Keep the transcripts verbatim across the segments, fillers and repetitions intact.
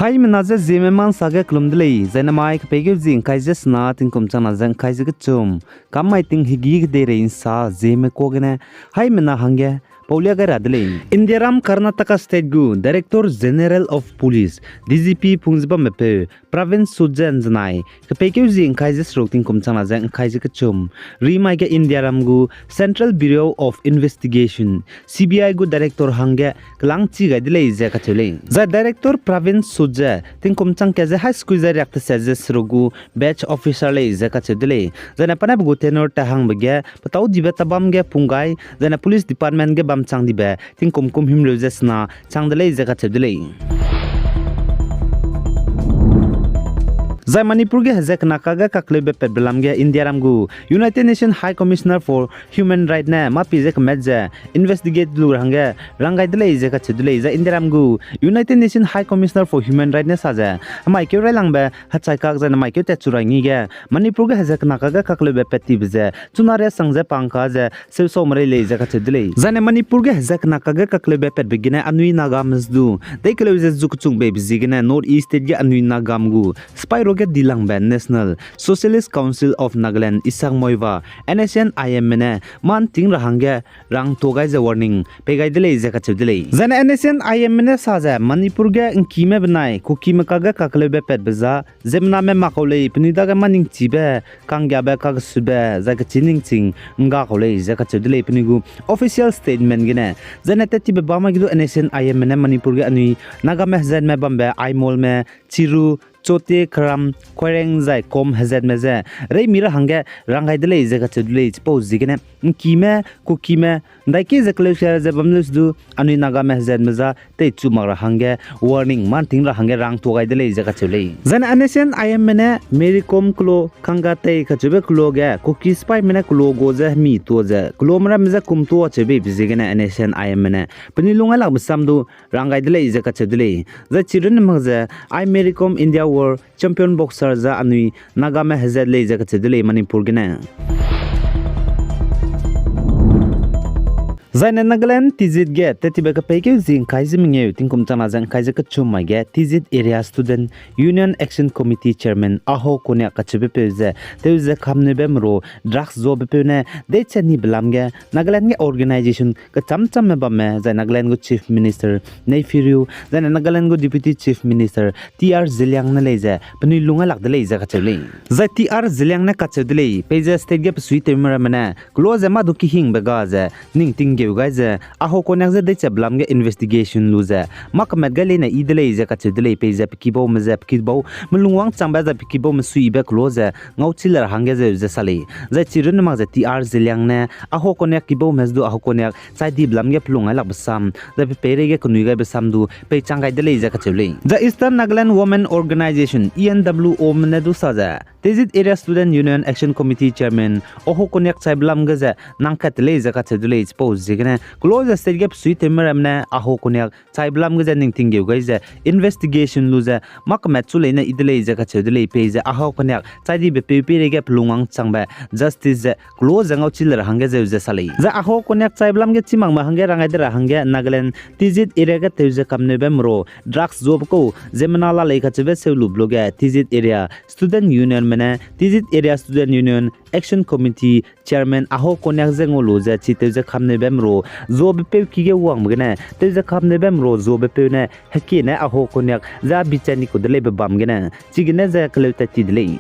Haimena ze Zeme ma nsa ge kelum de lei, zai namai kepeikeu zi ngkai ze sena tingkum changna ze ngkai ze kechum, kam mai ting hegî kedeirei nsa Zeme kuâ gene, haimena hangge paulia gai ra de lei. Indiaram Karnataka State gu Director General of Police, D G P pung ze bambepeu Pravin Sood ze nzenai kepeikeu zi ngkai ze seruk tingkum changna ze ngkai ze kechum, rimai ge Indiaram gu Central Bureau of Investigation, C B I gu director hangge kelangchi gai de lei ze kacheu lei. Zai Director Pravin Sood ze tingkum chang kat ze hai sekui ze riak teset ze seruk gu batch officer lei ze kacheu de lei. Zaine pa ne pe gu tenure ta hangbe ge petâu dibe tabam ge pung gai, zaine police department ge bam chang dibe tingkum kum himreu ze sena chang de lei ze kacheu de lei. Zai Manipur ge heze kena kage kakleube patbe lam ge Indiaram gu United Nations High Commissioner for Human Rights ne mâ pie ze kemat ze investigate lu ra hangge rang gai de lei ze kacheu de lei. Zai Indiaram gu United Nations High Commissioner for Human Rights ne sa ze, hemai keu railangbe hechai kak zai namai keu tatchu ra ngi ge Manipur ge heze kena kage kakleube pat tibe ze chuna riasang ze pangka ze seusau merei lei ze kacheu de lei. Zaine Manipur ge heze kena kage kakleube patbe gene anui Nagame du dei keleu ze zu kechung beibe ziegene North East State ge anui Nagame gu sipai ruage dilangbe National Socialist Council of Nagaland Isang Moiva, N S N I M me ne mâ nting ra hangge rangtuâ gai ze warning pei gai de lei ze kacheu de lei. Zaine N S N I M me ne sa ze Manipur ge ngkime benai Kukime kage kakleube patbe za ziemmename mak kau lei, penui dage mâ ningchibe, kanggiabe, kakesube, zai kechî ningching ngga kau lei ze kacheu de lei penui gu official statement gene. Zaine tat tibe bam ma ge du N S N I M me ne Manipur ge anui Nagame hezatme bambe Aimolme, Chiru, Chote, Kharam, Khoireng zai Kom hezatme ze reimi ra hangge rang gai de lei ze kacheu de lei. Chipau ziegene ngkime, Kukime, ndaiki ze keleusia ze bam leu se du anui Nagame hezatme za teichu mak ra hangge warning mâ nting ra hangge rangtuâ gai de lei ze kacheu lei. Zaine N S N I M me ne Merikom kelo, Kangga tei kacheube kelo ge Kuki sipaime ne kelo gu ze hemi tuâ ze kelome ramme je kum tuâ cheu beibe ziegene N S N I M me ne penui lung ailakbe sam du rang gai de lei ze kacheu de lei. Zai chirunne mak ze, ai Merikom India World Champion Boxer ze anui Nagame hezat lei ze kacheu de lei Manipur gene. Zaine Nagaland Tizit ge tat tibe kepeikeu zi ngkai ze mengeu tingkum changna ze ngkai ze kechum mai ge Tizit Area Student Union Action Committee Chairman Aho Konyak kacheubepeu ze tew ze kamneube meru drugs zuabepeu ne deiche nibe lam ge Nagaland ge organisation kecham chamme bamme zai Nagaland gu Chief Minister Neiphiu Rio, zaine Nagaland gu Deputy Chief Minister T R Zeliang ne lei ze penui lung ailak de lei ze kacheu lei. Zai T R Zeliang ne kacheu de lei, peize state ge pesuitewme ramme ne kelo ze mâ du kehingbe ga ze ning tinggeu gai ze Aho Konyak ze deiche belam ge investigation lu ze mâ kemat gai leine yi de lei ze kacheu de lei, peize pe kibaume ze pe kibau melungwang changbe zai pe kibaume suiyibe kelo ze ngauchi le ra hangge zeu ze sa lei. Zai chirunne mak ze T R Zeliang ne Aho Konyak kibaume ze du Aho Konyak chai dibe lam ge pelung ailakbe sam zai pe peireige kenui gaibe sam du peichang gai de lei ze kacheu lei. Zai Eastern Nagaland Women Organisation, E N W O me ne du sa ze, Tizit Area Student Union Action Committee Chairman Aho Konyak chaibe lam ge ze nang kat te lei ze kacheu de lei. Chipau ziegene kelo ze state ge pesuitewme ramme ne Aho Konyak chaibe lam ge ze ning tinggeu gai ze investigation lu ze mâ kemat chu leine yi de lei ze kacheu de lei, peize Aho Konyak chai dibe peu peireige pelungwang changbe justice ze kelo ze ngauchi le ra hangge zeu ze sa lei. Zai Aho Konyak chaibe lam ge chimakme hangge rang gai de ra hangge Nagaland Tizit Area ge tew ze kamneube meru drugs zuabe kau ziemmena la lei kacheube seu lu blo ge Tizit Area Student Union me ne Tizit Area Student Union Action Committee Chairman Aho Konyak ze ngau lu ze chi tew ze kamneube meru zuabepeu ki ge wangbe gene tew ze kamneube meru zuabepeu ne hekie ne Aho Konyak ze a bichani ku de leibe bam gene chigene ze keleu tat ti de lei.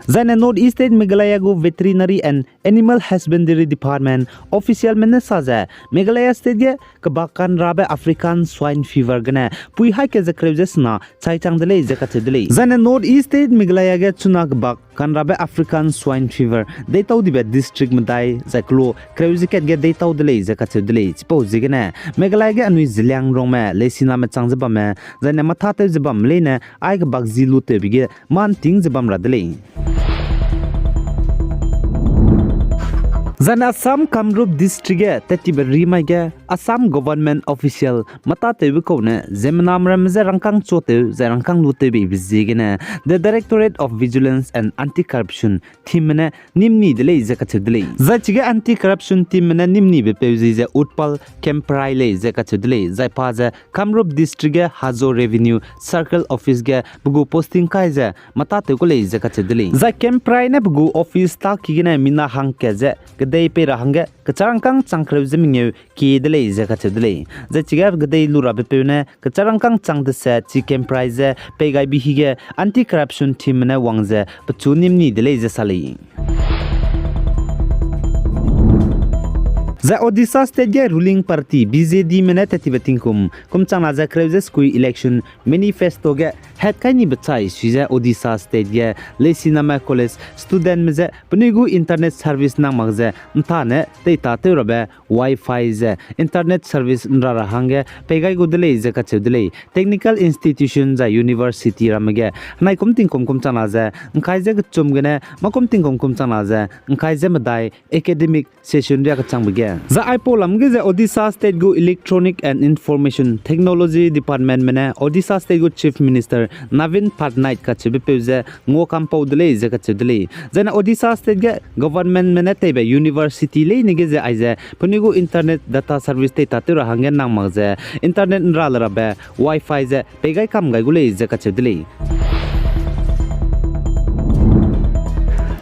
Zaine North East State Meghalaya gu Veterinary and Animal Husbandry Department officialme ne sa ze Meghalaya State ge kebak kanrabe African Swine Fever gene pui haî ke ze kereu ze sena chai chang de lei ze kacheu de lei. Zaine North East State Meghalaya ge chuna kebak kanrabe African Swine Fever deitau dibe district medai zai kelo kereu ze kat ge deitau de lei ze kacheu de lei. Chipau ziegene Meghalaya ge anui Zeliangrongme leisiname chang ze bamme zaine mathatew ze bamme leine ai kebak zi lu tewbe ge mâ nting ze bam ra de lei. Zaine Assam Kamrup District ge tattibe rimai ge Assam Government Official mâtâtewbe kau ne ziemmename ramme je rangkâng chuatew zai rangkâng lutewbeibe ziegene the Directorate of Vigilance and Anti-Corruption teamme ne nîm ni de lei ze kacheu de lei. Zai chige Anti-Corruption teamme ne nîm nibe peu zi ze Utpal Kemprai lei ze kacheu de lei. Zai pa ze Kamrup District ge Hazo Revenue Circle Office ge pe gu posting kai ze mâtâtew ku lei ze kacheu de lei. Zai Kemprai ne pe gu office tâki gene mina hangkat ze kedei pei ra hangge kecharangkâng chang kereu ze mengeu kie de lei ze kacheu de lei. Zai chige kedei lu rabe peu ne kecharangkâng chang deset chi Kemprai je pei gaibe hige Anti-Corruption teamme ne wang ze pechu nîm ni de lei ze sa lei. Zai Odisha State ge ruling party B J Dme ne tattibe tingkum kum changna ze kereu ze sekui election manifesto ge hat kai nibe chai sui ze Odisha State ge leisiname college studentme je penui gu internet service nang mak ze ’ntâne teitatew rabe Wi-Fi ze internet service ’nra ra hangge pei gai gu de lei ze kacheu de lei. Technical institution zai university ramme ge henai kum tingkum kum changna ze ’ngkai ze kechum gene mâ kum tingkum kum changna ze ’ngkai ze medai academic session riakechangbe ge. Zai aipau lam ge ze Odisha State gu Electronic and Information Technology Departmentme ne Odisha State gu Chief Minister Naveen Patnaik kacheube peu ze nguakampau de lei ze kacheu de lei. Zaine Odisha State ge governmentme ne teibe university leine ge ze aize penui gu internet data service teitatew ra hangge nang mak ze internet ’nra le rabe Wi-Fi ze pei gai kam gai gu lei ze kacheu de lei.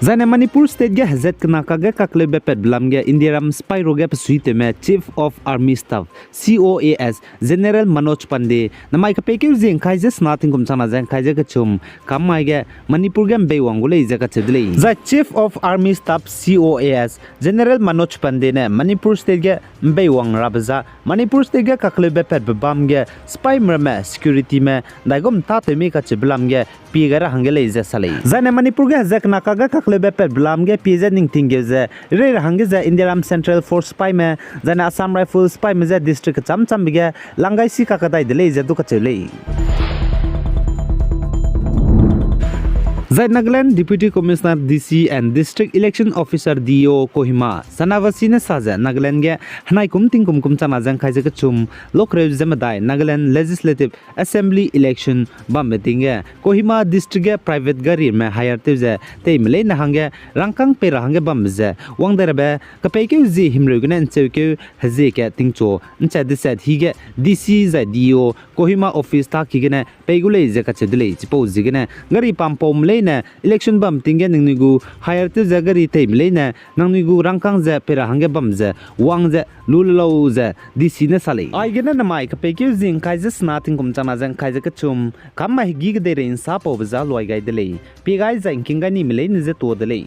Zaine Manipur State ge hezat kena kakge kakleube patbe lam ge Indiaram sipai ruage pesuitewme Chief of Army Staff, C O A S, General Manoj Pande, namai kepeikeu zie ’ngkai ze sena tingkum changna ze ’ngkai ze kechum kam mai ge Manipur ge ’mbeiwang gu lei ze kacheu de lei. Zai Chief of Army Staff, C O A S, General Manoj Pande ne Manipur State ge ’mbeiwang rabe za Manipur State ge kakleube patbe bam ge sipaime ramme securityme ’ndaigum tâtew mei kacheube lam ge pie gai ra hangge lei ze sa lei. Zaine Manipur ge hezat kena kakge kakleube patbe lam ge pie ze ningting geu ze rei ra hangge ze Indiaram Central Force sipaime, zaine Assam Rifles sipaime je district kecham chambe ge lang gai si kakadai de lei ze du kacheu lei. Zai Nagaland Deputy Commissioner, D C and District Election Officer, D E O, Kohima Shanavas ne sa ze Nagaland ge henai kum tingkum kum changna ze ’ngkai ze kechum lokreu ze medai Nagaland Legislative Assembly election bambe ting ge Kohima District ge private garime hire tew ze teime leine hangge rangkâng pei ra hangge bambe ze wang dai rabe kepeikeu zie himreu gene ’ncheukeu hezie ka tingchu ’nchat deset hige D C zai D E O Kohima office tâki gene pei gu lei ze kacheu de lei. Chipau ziegene gari pampaume leine election bam ting ge ningnui gu hire tew ze gari teime leine nangnui gu rangkâng ze pei ra hangge bam ze wang ze lu le lau ze D C ne sa lei. Aigene namai kepeikeu zie ’ngkai ze sena tingkum changna ze ’ngkai ze kechum kam mai hegî kedeirei ’nsapaube za luai gai de lei. Pie gai zai ’ngking gai nime leine je tuâ de lei.